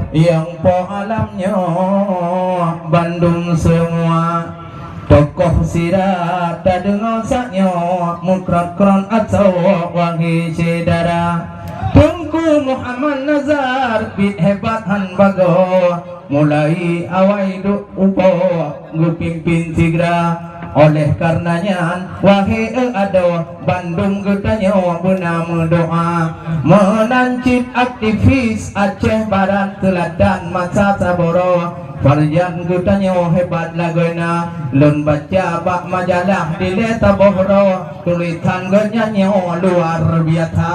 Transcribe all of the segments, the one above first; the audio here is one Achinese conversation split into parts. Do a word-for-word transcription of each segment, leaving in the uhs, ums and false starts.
Nyang po alam nyoe bandum seumua, tokoh sira tadeungoe saat nyoe meukrot-krot asoe wahé syedara. Teungku Muhammad Nazar bit hebat han bagoe, mulai awai duek uboe geupimpin sigra. Oleh karna nyan, wahé eu adoe, bandum geutanyoe beuna meudoa. Meunan cit aktivis Aceh Barat Selatan masa saboh droe, Farjan geutanyoe hebat lagoena. Lôn baca bak majalah dilée saboh droe, tulisan geuhnyan nyoe luar biasa.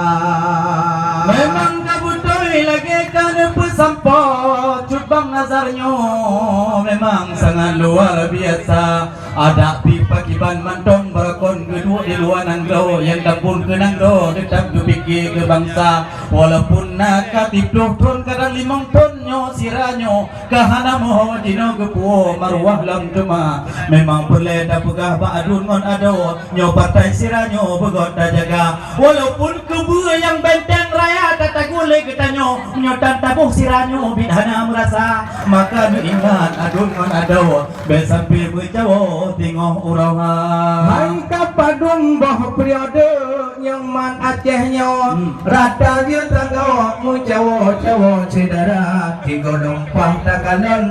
Memang ka beutôi lagée ka neupeusampoe, Cut Bang Nazar nyoe memang sangat luar biasa. Adak pih pakriban mantong barakon geuduek di luwa nanggroe, nyang taphon keu nanggroe, teutap geupike keu bansa. Walaupun na ka siploh thon, kadang limong thon, nyoe sira nyoe ka hana moho jinoe geupuwoe maruwah lom teuma. Memang peureulée tapeugah bak aduen ngon adoe, nyoe partai sira nyoe beugöt tajaga. Walaupun keubeue nyang benteng raya tataguen lé geutanyoe, nyoe tan taboh sira nyoe bit hana meurasa. Maka neuingat aduen ngon adoe, bék sampai meucawoe singoh uroe. Hai ka padum boh periode nyang mat Aceh nyoe, hmm, rata jeuet tagoe meucawoe-cawoe syedara. Tigoe lumpah takalon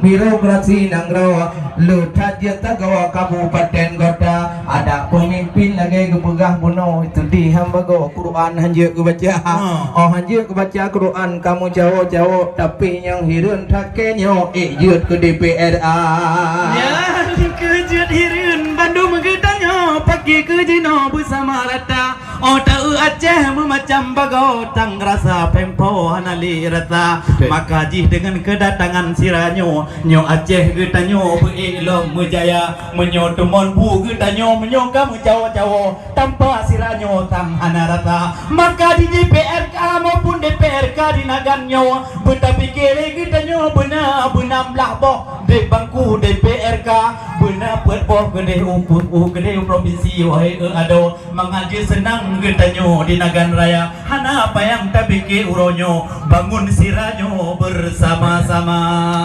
birokrasi nanggroe, le that jeuet tagoe kabupaten kota. Adak peumimpin lagée geupeugah bunoe, itu di hamba goe Quran hanjeuet geubaca. Ha. Oh hanjeuet geubaca Quran kamoe cawoe-cawoe, tapi nyang hireuen that keu nyoe ék jeuet keu D P R A. Nyan keu jeuet hireuen bandum geutanyoe, paki keu jinoe beusama rata. Oh ta-eu Aceh meumacam bagoe, tang rasa pempo hana lé rasa. Betul. Maka jih deungon keudatangan sira nyoe, nyoe Aceh geutanyoe beuék lom meujaya. Meunyoe teumon bu geutanyoe, meunyoe ka meucawoe-cawoe, tanpa sira nyoe tang hana rasa. Maka di D P R K maupun D P R K di Nagan nyoe, beutapike lé geutanyoe beuna, beuna blaih boh di bangku D P R K, beuna peuet boh keudeh u, u, u keudeh u provinsi, wahé eu adoe. Mangat jeuet seunang geutanyoe di Nagan Raya, hana payah tapike uroe nyoe, bangun sira nyoe beusama-sama.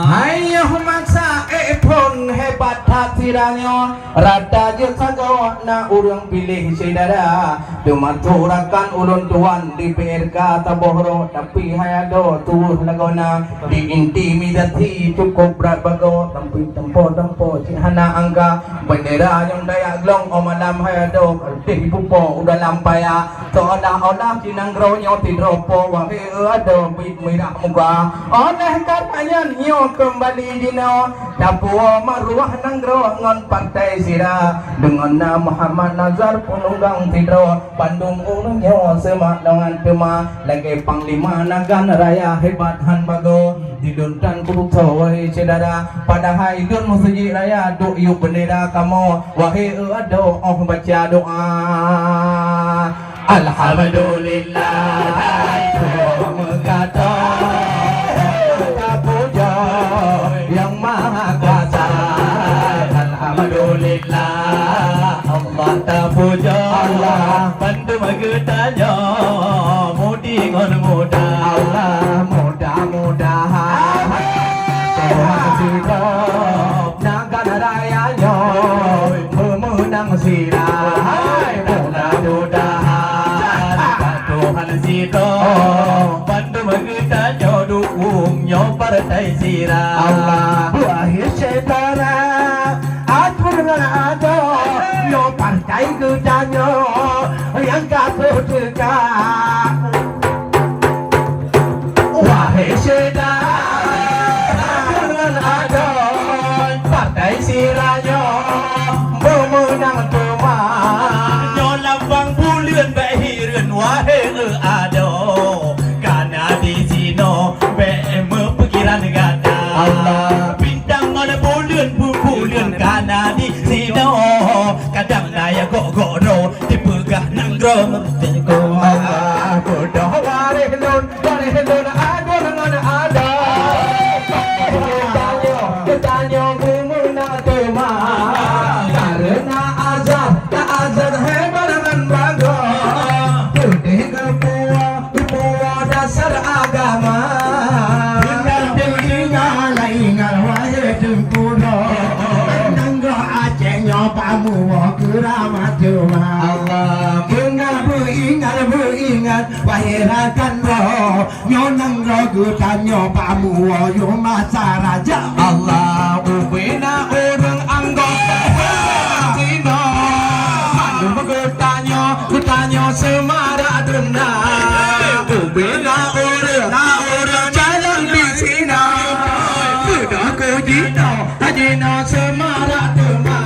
Hai nyoe masa ék phon hebat that sira nyoe, rata jeuet sagoe na ureuëng piléh syedara. Teumasok rakan ulôn tuan di P R K saboh droe, tapi hai adoe tuweuh lagoena, diintimidasi cukup brat bagoe, tapi tempo-tempo cit hana angka. Bendera nyang daya glong óh malam hai adoe, deh ipupo u dalam paya. Seolah-olah di nanggroe nyoe sidroe po, wahé eu adoe, biet mirah muka. Oleh karna nyan nyoe keumbali jinoe, tapuwoe maruah nanggroe ngon partai sira. Deungon na Muhammad Nazar peununggang sidroe, bandum ureuëng nyoe seumak deungon teuma. Lagée panglima Nagan Raya hebat han bagoe. Di lôn tan kurutoe, wahé syedara, padahai lôn meuseujid raya duek yueb bendera kamoe, wahé eu adoe, óh baca doa. Alhamdulillah, hai tuha meukato, tapujoe Nyang Maha Kuasa. Alhamdulillah, Allah tapujoe, Allah. Bandum geutanyoe mudi ngon muda. Allah, mudah-mudahan Tuhan sidroe Nagan Raya nyoe meumeunang sira. Hai, mudah-mudahan Tuhan sidroe bandum geutanyoe dukung nyoe partai sira. Allah, wahé syedara, atur ngon adoe, nyoe partai geutanyoe nyang ka peuteuka. Wahé syedara, atur ngon adoe, partai sira nyoe meumeunang teuma. Nyoe lambang buleuen bék hireuen, wahé eu adoe, kana di sinoe bék meupeukiran gata. Allah. Bintang ngon buleuen, bu-, buleuen kana di sinoe. Kadang na nyang gok-gok droe, dipeugah nanggroe meureuti ko. Allah, beudôh waréh lôn, waréh lôn adoe ngon adoe. Geutanyoe, geutanyoe geumeunang teuma. Kareuna azab, azab hebat ngon bagoe. Peudeh geupuwoe, geupuwoe dasar agama. Geutanyoe Wahai rakan droe, nyoe nanggroe geutanyoe bak muwoe yôh masa raja. Allah ubena ureuëng anggota Cina. Mandum geutanyoe, geutanyoe seumarak deuna. Ubena ureuëng, na ureuëng calon di Cina. Sudah keu jinoe, jinoe seumarak teuma.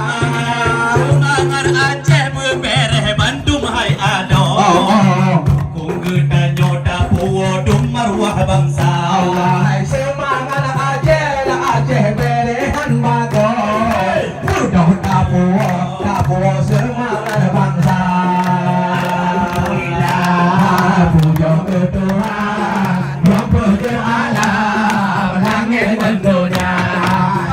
Seumangat Aceh beubereh bandum hai adoe. Oh, oh, oh. Kong geutanyoe tapuwoe dum maruah bansa. Allah, hai seumangat Aceh, Aceh berehan bagoe. Mudah tapuwoe, tapuwoe seumangat bansa. Alhamdulillah, pujoe keu Tuhan, nyang peujeuet alam, langét ngon donya.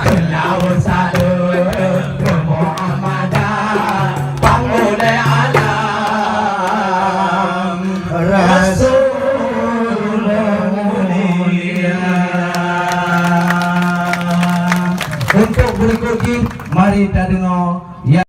Seulaweuet saleuem keu Muhammadan, panghulèe alam. Rasul mulia. Untuk berikut jih, mari tadeungoe